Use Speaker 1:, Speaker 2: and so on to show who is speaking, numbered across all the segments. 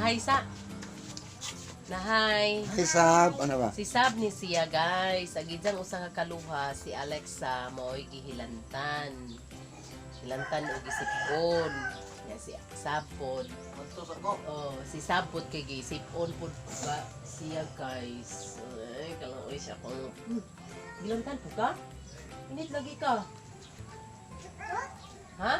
Speaker 1: Nahay sa. Nahay.
Speaker 2: Hi, Sab. Ano ba?
Speaker 1: Si Sab ni siya, guys. Ang gijang usa ka kaluha si Alexa maoy gihilantan. Hilantan og gisipon. Ya si Sab pod. Oh, si Sab pod kay gisipon pod ba siya, guys. Ay, kalangoy siya kung gilantan po ka? Init lagi ka. Ha?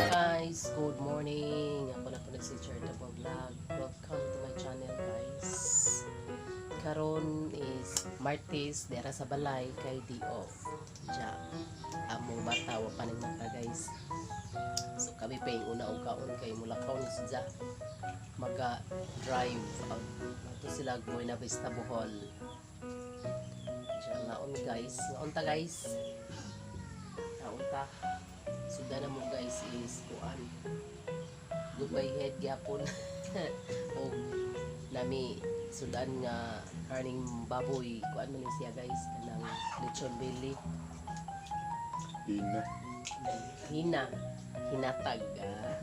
Speaker 1: Guys, good morning. Ako na po si Charitable Vlog. Welcome to my channel, guys. Karon is Martes, dera sa balay kay day off. Ja, among bata wa pa ning mata, guys. So kami pa yung una og kaon kay mulakaw ni si Ja. Maga drive out. Ato sila Buena Vista, Bohol. Ja, ngaon, guys. Ngaon ta, guys. Ngaon ta. Suda na mo, guys, is kuan. Goodbye head gyapon. O nami sudan nga karning baboy, kuan man ni siya, guys, kanang lechon belly.
Speaker 2: Hina.
Speaker 1: Hina hinatag, ah.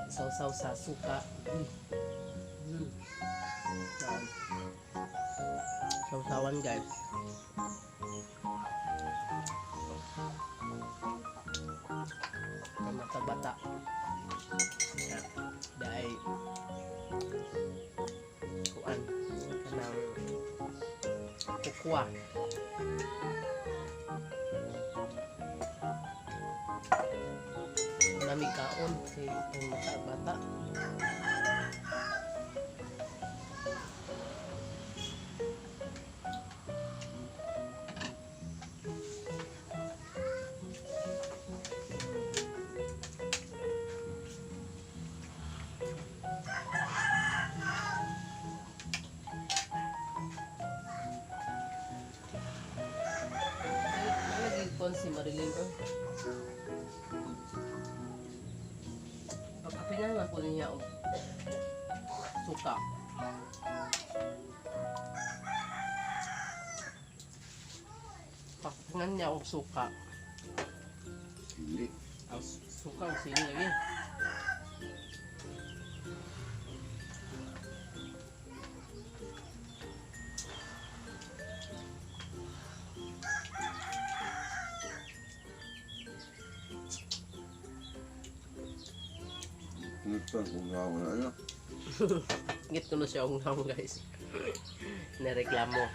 Speaker 1: Sausaw sa suka. Yan. Sausawan, guys. Kay mga bata. Yan. Dahil kuan kanang kukwa. Nami kaon kay ang mata bata. Nalagay kon si Marilyn, oh. Pagkapinan man po niya og suka. Pagkapinan niya og suka.
Speaker 2: Hindi.
Speaker 1: Ang suka og sili lagi.
Speaker 2: Ito kung nga na ano.
Speaker 1: Ngit ko na siya og naong, guys. Nareklamo.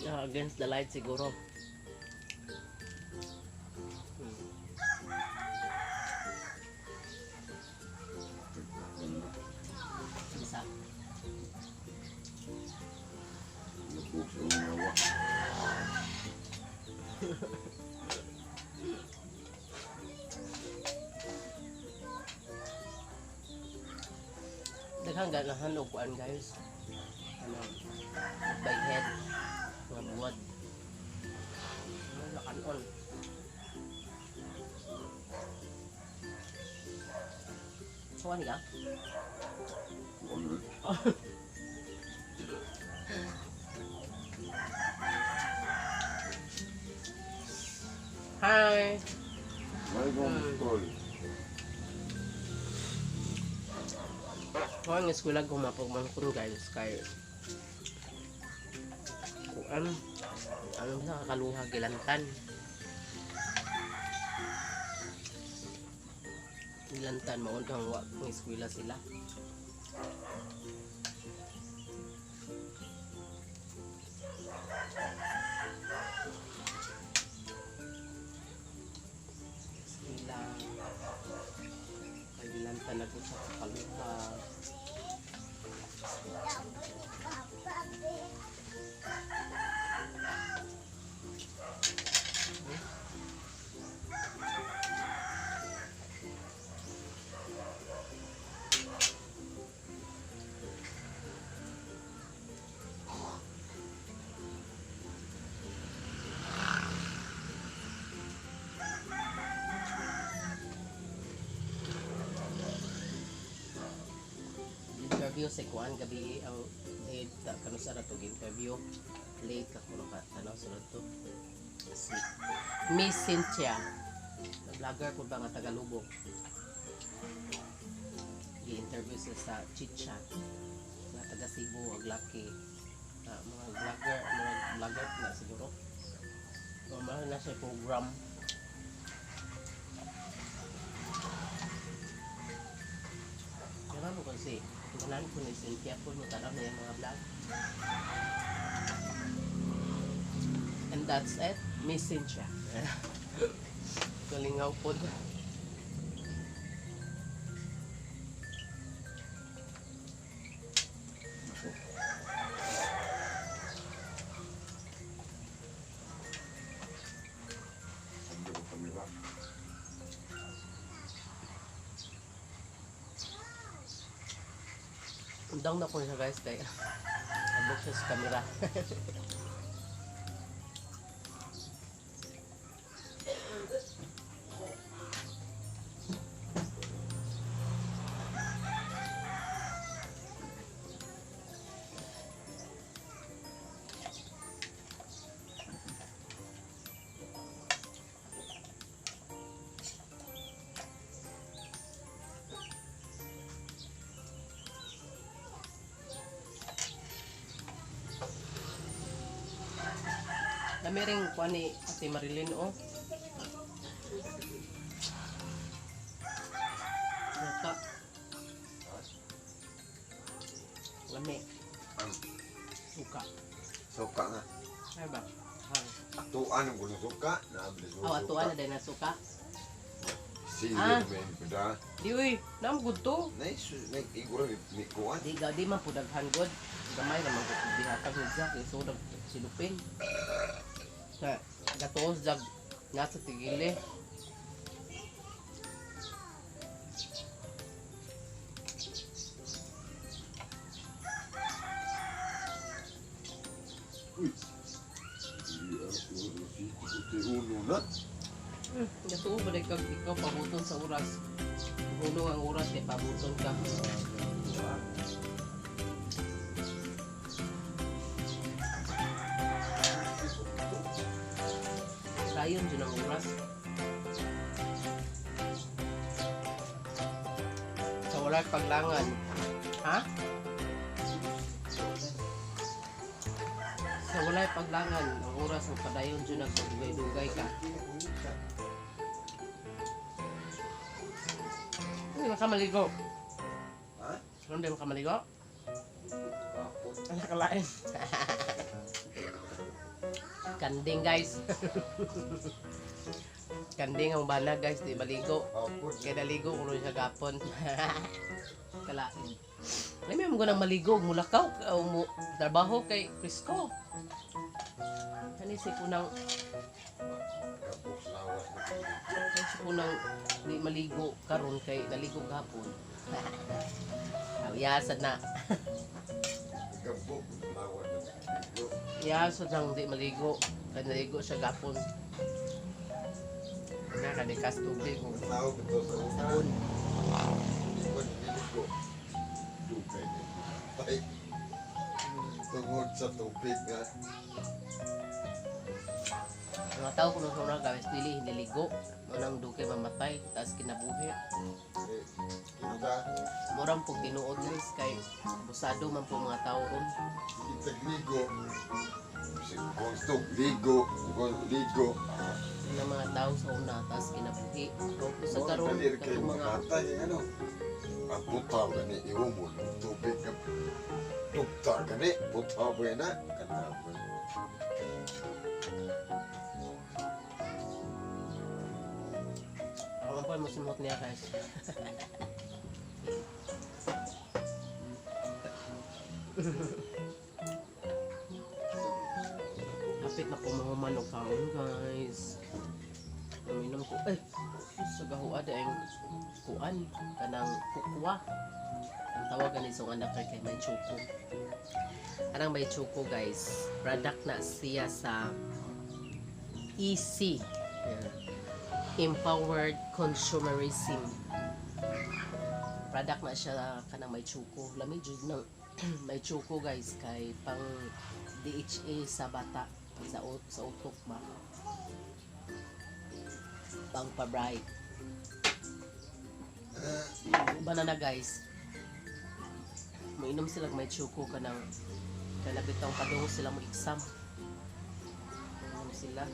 Speaker 1: Ah, against the light siguro. Isa.
Speaker 2: Nabuk sa unawa.
Speaker 1: Daghang ganahan og kuan, guys. Ano, by head mga buwad. Ano kanon? Kuan ka?
Speaker 2: Ano?
Speaker 1: Hi.
Speaker 2: May kong school.
Speaker 1: Kuan nga eskwela gumapog man kun, guys, kay kuan ano nakakaluha gilantan. Gilantan mao kang wa ng eskwela sila. Eskwela kay gilantan na po sa kakaluha. Gi-interview si Kuan gabi ang head ta kanu sa rato gi-interview late ka kuno ka tanaw sulod to si Miss Cynthia na vlogger ko ba nga Tagalog. Gi-interview siya sa Chit Chat nga taga Cebu ag laki. Ah, mga vlogger na siguro. O, mahal na siya program. Kaya mo kasi, ganahan ko ni Cynthia po, mo tanaw na yung mga vlog. And that's it, Miss Cynthia. Kalingaw po.
Speaker 2: Hindi ko kamera.
Speaker 1: Undang na ko siya guys kay abok siya sa camera. Dami ring kuan ni Ate Marilyn oh. Suka. Lami.
Speaker 2: Ang
Speaker 1: Suka.
Speaker 2: suka nga.
Speaker 1: Ay ba? Ha.
Speaker 2: Atuan ang gulo suka. Naabli
Speaker 1: Aw, atuan na din na suka.
Speaker 2: Sige,
Speaker 1: Ah.
Speaker 2: men kuda.
Speaker 1: Di uy, nam good to.
Speaker 2: Nice, nice igura ni kuan.
Speaker 1: Di ga di man pudaghan god. Gamay ra man gud dihatag ni Jack eh, so dag silupin. Sa gatuos jag nasa tigili.
Speaker 2: Uy. Uno na.
Speaker 1: Gatuo ba kag ikaw pabuton sa oras. Hulong ang oras kay pabuton ka. Sayon jud ang oras. Sa wala paglangan. Ha? Sa walay paglangan, ang oras ang padayon jud ang dugay-dugay ka. Hindi makamaligo.
Speaker 2: Ha?
Speaker 1: Ano di makamaligo?
Speaker 2: Tapos.
Speaker 1: Ang nakalain. Kanding guys. Kanding ang bana guys, di maligo.
Speaker 2: Tapos.
Speaker 1: Kaya naligo ko rin siya gapon. Kalain. Alam mo mo maligo, mulakaw, o mo trabaho kay Prisco. Ano si kunang
Speaker 2: Kapos lawas na.
Speaker 1: ano si kunang di maligo karon kay naligo gapon. Yasad na.
Speaker 2: Gabok lawas na.
Speaker 1: Yasad nang di maligo. Kay naligo siya gapon. Na kadikas tubig o
Speaker 2: Tao ito sa una.
Speaker 1: sabon.
Speaker 2: Hindi ko niligo. Dugay na. Ay. Tungod sa tubig nga.
Speaker 1: Mga tao kuno sa una guys, dili hiniligo. Unang dugay mamatay, taas kinabuhi.
Speaker 2: Eh, kita,
Speaker 1: Murang pog tinuod guys kay abusado man po mga tao ron.
Speaker 2: kita ligo. Gusto ligo, ligo.
Speaker 1: Ng mga tao sa una, taas kinabuhi. O sa karon
Speaker 2: Dali kay
Speaker 1: katong mga
Speaker 2: mga ano. At butaw gani iumol tubig nga tugta gani butaw ba na kana ba.
Speaker 1: Ako po mo simot niya guys. Kapit na ko mahuman og kaon guys. Uminom ko ay sa gahuad ay kuan kanang kukwa. Ang tawag gani sa anak kay kay may choco. Anang may choco guys, product na siya sa EC. Yeah. Empowered Consumerism. Product na siya kanang may choco. Lami jud nang may choco guys kay pang DHA sa bata sa utok ba. Pang pa-bright. Banana guys. Mainom sila may choco kanang kay bitong padung sila mag-exam. Inom sila.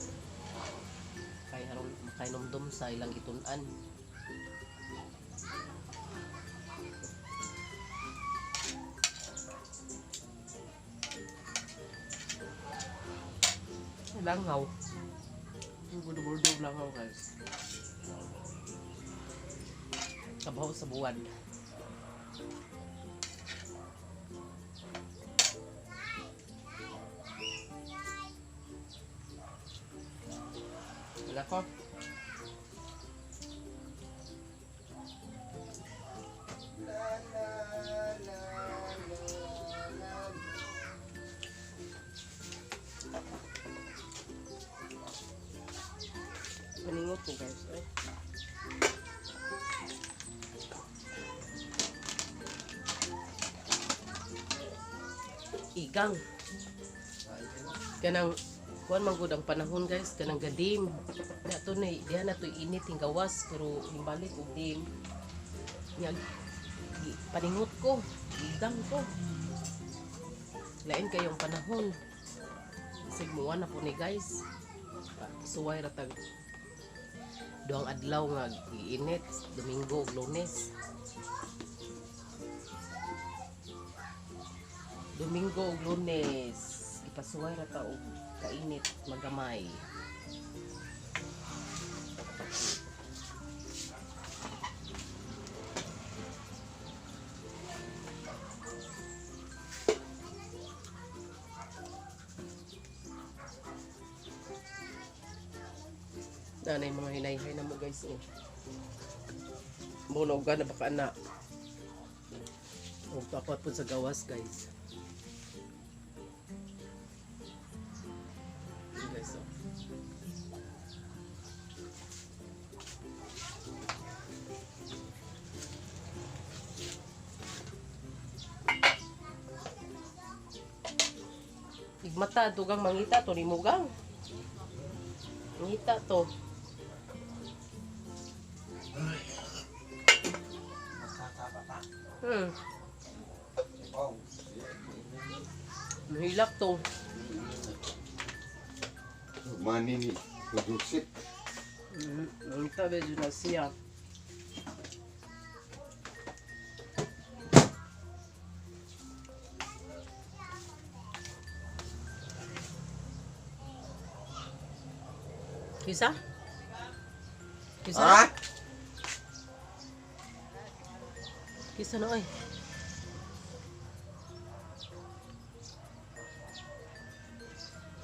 Speaker 1: Kay harong makainomdom sa ilang gitun-an. Langaw. Gulo-gulo langaw guys. Kabaw sa buwan. Wala ko.
Speaker 2: La la la la la.
Speaker 1: Maningot ko guys. Ay. Igang. Kanang kuan man gud ang panahon guys, kanang gadim. Na to ni diha na to init hinggawas pero himbalik og dim. Nya paningot ko, igang ko. Lain kayong panahon. Sig muwa na po ni guys. Suway ra tag duhang adlaw nga giinit, Domingo ug Lunes. Domingo ug Lunes, ipasuway ra ta og kainit magamay. Nanay mga hinayhay na mo guys oh. Munog na baka na. Og takot po sa gawas guys. Yun, guys oh. Igmata dugang mangita to ni mugang. Mangita to.
Speaker 2: Wow.
Speaker 1: Mahilak to.
Speaker 2: Mani ni Joseph.
Speaker 1: Mangita medyo na siya. Kisa? Kisa?
Speaker 2: Ha?
Speaker 1: Kisa na oy.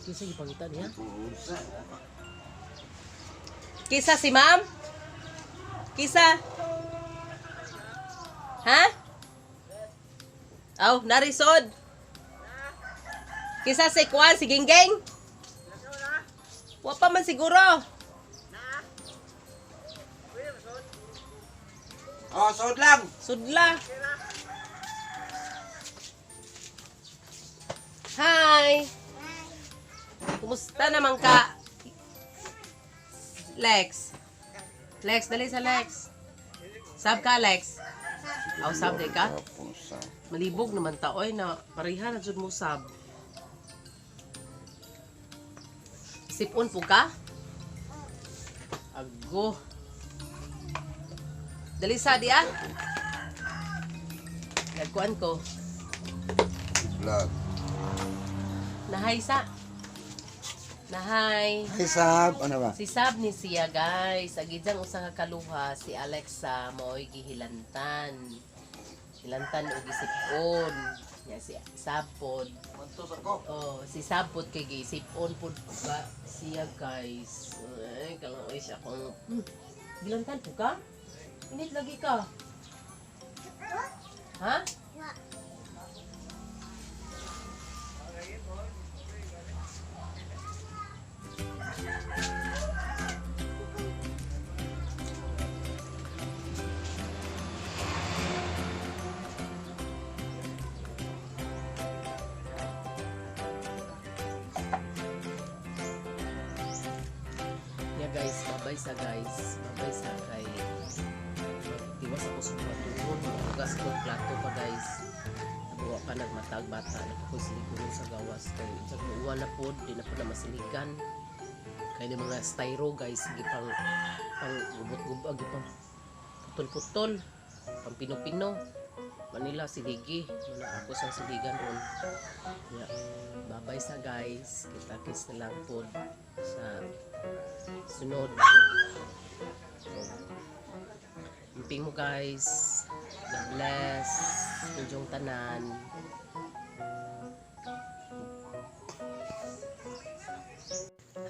Speaker 1: Kisa gipangita niya?
Speaker 2: Unsa?
Speaker 1: Kisa si ma'am? Kisa? Ha? Aw, narisod. Kisa si Kwan, si Gingging? Wa pa man siguro.
Speaker 2: Oh, sud lang.
Speaker 1: Sudla. Hi. Kumusta naman ka? Lex. Lex, dali sa Lex. Sab ka, Lex. Aw, sab di ka? Malibog naman ta oy na pareha na jud mo sab. Sipon po ka? Ago. Dali sa di ah. Nagkuan ko.
Speaker 2: Vlog.
Speaker 1: Nahay sa. Nahay.
Speaker 2: Hi Sab, ano ba?
Speaker 1: Si Sab ni siya guys. Agidzang usa ka kaluha si Alexa maoy gihilantan. Hilantan og isipon. Ya si Sab pod.
Speaker 2: Mantos ako.
Speaker 1: Oh, si Sab pod kay giisipon pod ba siya guys. Ay, kaluoy siya kung gilantan po ka? Init lagi ka. Ha? Babay sa guys. Babay sa kay tiwas ako sa buhatunon. Hugas ko plato pa guys. Buwa pa nagmatag bata na po siligunon sa gawas kay sa uwan na pod di na po na masiligan. Kay ni mga styro guys gipang pang gubot-gubag gipang putol-putol, pang pino-pino. Manila siligi, muna ako sa siligan ron. Yeah. Babay sa guys. Kita-kits na lang pod sa sunod. Amping mo guys. God bless. Inyong tanan.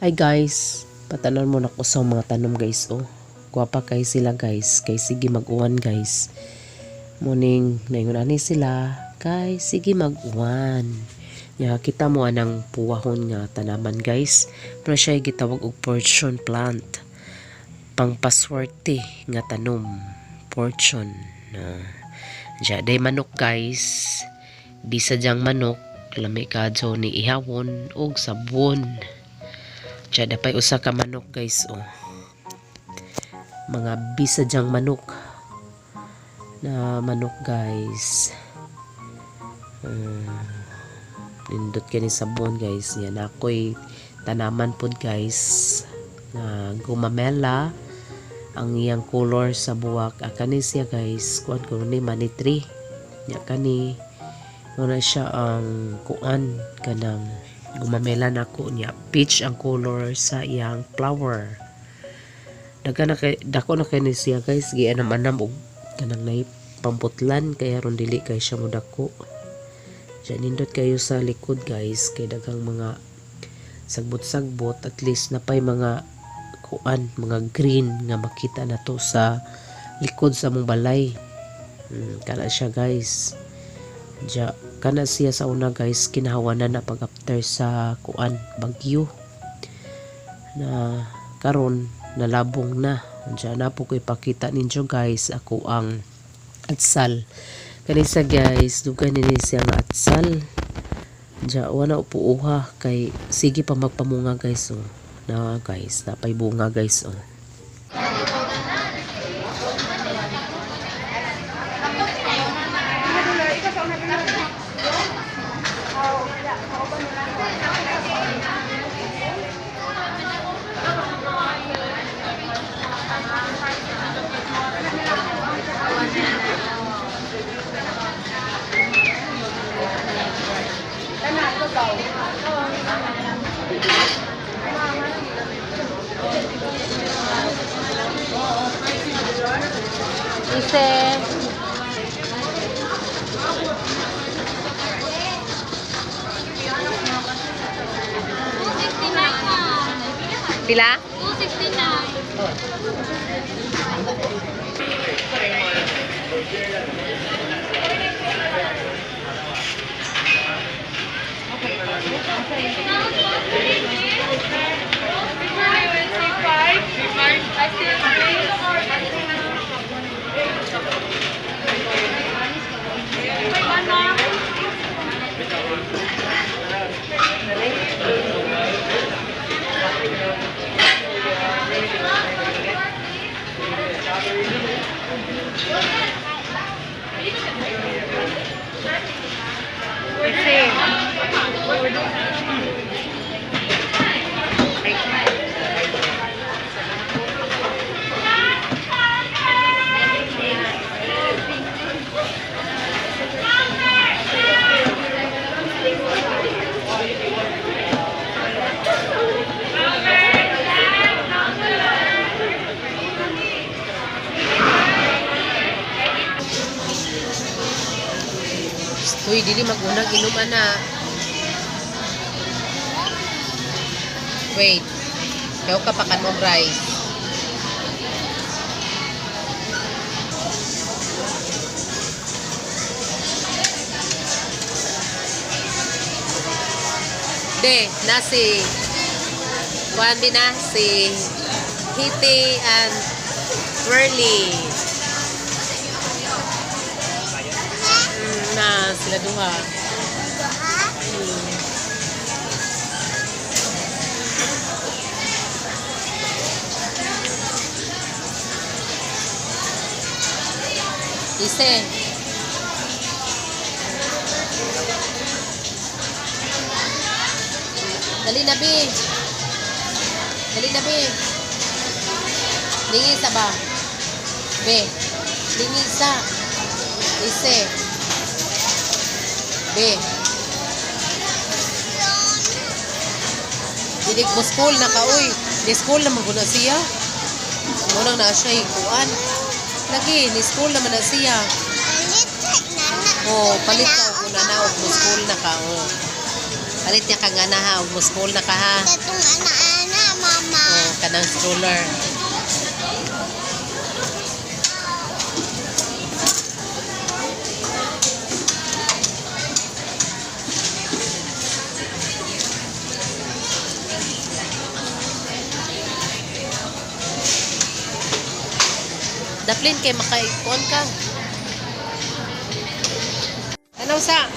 Speaker 1: Hi guys, patanon mo na ko sa mga tanom guys oh. Gwapa kay sila guys, kay sige mag-uwan guys. Morning, naingon ani sila, kay sige mag-uwan. Nya kita mo anang puwahon nga tanaman guys. Pero siya gitawag og fortune plant. Pangpaswerte nga tanom, fortune. Na. Diya, day manok guys. Bisa diyang manok, lami ka ni ihawon og sabon. Diya, dapay usa ka manok guys oh. Mga bisa diyang manok na manok guys. Nindot kini sabon guys. Yan ako'y tanaman pod guys na gumamela ang iyang color sa buwak. Kani siya guys, kuan ko ni money tree. Nya kani muna siya ang kuan kanang gumamela nako niya, peach ang color sa iyang flower. Daga na kay dako na kay ni siya guys, gianam-anam og kanang nay pamputlan kaya ron dili kay siya modako. Diyan nindot kayo sa likod guys kay daghang mga sagbot-sagbot, at least napay mga kuan, mga green nga makita na to sa likod sa mong balay. Kana siya guys. Diya, kana siya sa una guys, kinahawanan na pag after sa kuan bagyo na karon nalabong na. Diya na po ko ipakita ninyo guys ako ang atsal. Kani sa guys, dugay ni siya nga atsal. Diya wala upo-uha kay sige pa magpamunga guys oh. Na guys, napay bunga guys oh.
Speaker 3: Ise.
Speaker 1: Pila?
Speaker 3: 269. Ise.
Speaker 1: Uy, dili magunag inom ana. Wait. Kayo ka pakan og rice. De, na si kuan din na si Hiti and Twirly. Na sila duha. Ise. Dali na, Bi. Dali na, Bi. Lingisa ba? Be. Lingisa. Ise. Be. Dili mo school na ka, uy. Di school naman ko na siya. Munang na siya ikuan. Lagi, ni school naman na siya. Oh, palit ka og una na og mo school na ka, oh. Palit niya ka nga na ha, og mo school na ka ha.
Speaker 4: Katong ana-ana, mama.
Speaker 1: Oh, kanang stroller. Daplin kay makaikuan ka. Tanaw sa.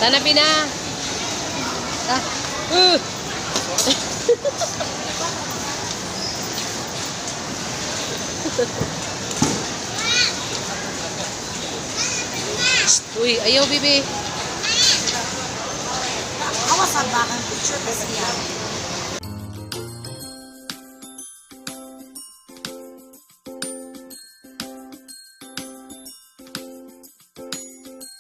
Speaker 1: Tanabi na. Ah. Uy, ayaw, bibi.
Speaker 5: Awa sa bakang picture kasi yan.